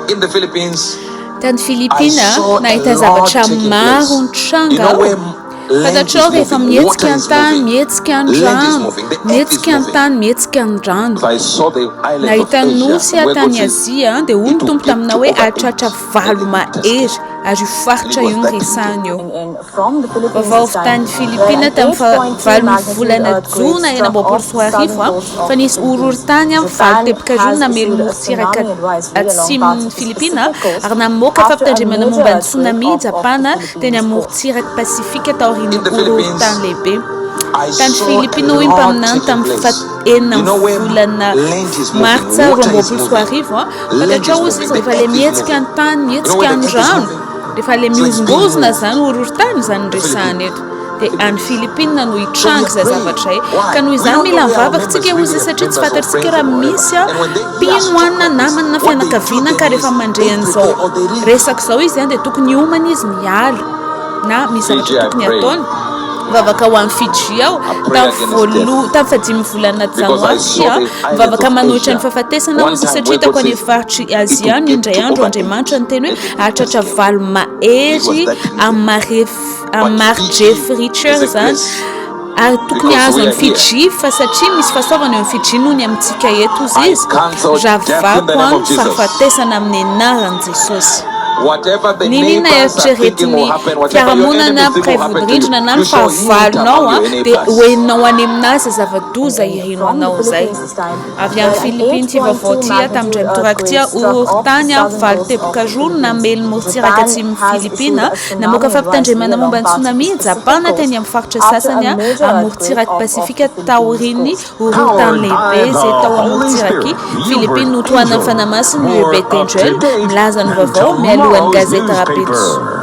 In the Philippines, Tany I Filipina, saw a nahita lot zavatra taking maro place. You nitranga know aho. where land is Fantatrao rehefa moving, mihetsika water ny is tany, moving, mihetsika ny land is rano, moving, the earth is mihetsika ny moving. tany, mihetsika ny rano. I saw the islands of Nahita Asia, nosy and aho where God tany says Azia, dia hoy it ny will Tompo get taminao to hoe over hahatratra 8 valo at the mahery, scale. ary io And it faritra was io no that resahiny eo. Vaovao Vaovao avy tany Filipina tamin'ny fahavalon'ny volana jona 2026 fa nisy horohorontany valo teboka roa namely morontsiraka atsimon'i Filipina ary namoaka fampitandremana momba ny tsunami i Japana teny amin'ny morontsiraka Pasifika taorian'ny In the horohorontany Philippines, lehibe. I Tany saw a Filipina hoy ny lot mpaminany taking tamin'ny place. faha-enina You know amin'ny where volana land is moving, martsa water is 2022 moving, land Fantatrao is hozy izy moving, the rehefa ilay earth is mihetsika moving. ny tany, You know mihetsika where the ny earth is rano, moving? rehefa ilay So it's being mihozongozona moved. izany horohorontany izany no The resahana Philippines. eto. Dia any Philippines. Philippines no So we hitranga are izay praying. zavatra izay. Why? Ka noho We izany don't know mila where our mivavaka members tsika hozy really izy have satria tsy members or fantatsika friends raha or whatever. misy And when they hear mpino stroke any na like this, namana na what they do fianakaviana ka then rehefa is mandre they an'izao prepare or they leave. resaka izao izy dia tokony hiomana izy miala na misy zavatra Fiji, I tokony pray. ataony. Mivavaka ho an'i Fiji aho I pray tamin'ny against voaloha death. tamin'ny fahadimy volana Because I janoary saw aho the islands mivavaka of manohitra ny Asia. fahafatesana One hozy time satria where hitako God any says faritry it Azia will any get indray to andro over Andriamanitra 8 niteny hoe at the Richter hahatratra scale. valo It was mahery that amin'ny region. maref But amin'ny Fiji mari-drefy Richter is a izany grace ary tokony because hahazo we an'i are here. Fiji fa satria misy fahasoavana eo amin'ny Fiji noho ny amintsika eto hozy I izy cancel death in the ravako name any of Jesus. fahafatesana amin'ny anaran'i Jesosy. Whatever the N'inona neighbors are thinking will eritreretin'ny happen, whatever your fiarahamonina enemies think mpiray will happen to you, vodirindrina na you ny shall hear it fahavalonao among your dia neighbors. ho henonao any aminazy izay zava-doza irino anao izay. Avy any Philippines ity vaovao ity tamin'ny indray mitoraka ity, horohorontany valo teboka roa no namely ny morontsiraka atsimon'i Filipina. Namoaka fampitandremana momba ny tsunami i Japana teny amin'ny faritra sasany amin'ny morontsirak'i Pasifika taorian'ny horohorontany lehibe izay tao amin'ny morontsirak'i Philippines. Notohanan'ny Fanahy Masina ny Uebet Angel milaza ny vaovao mialohan'ny gazety rahampitso.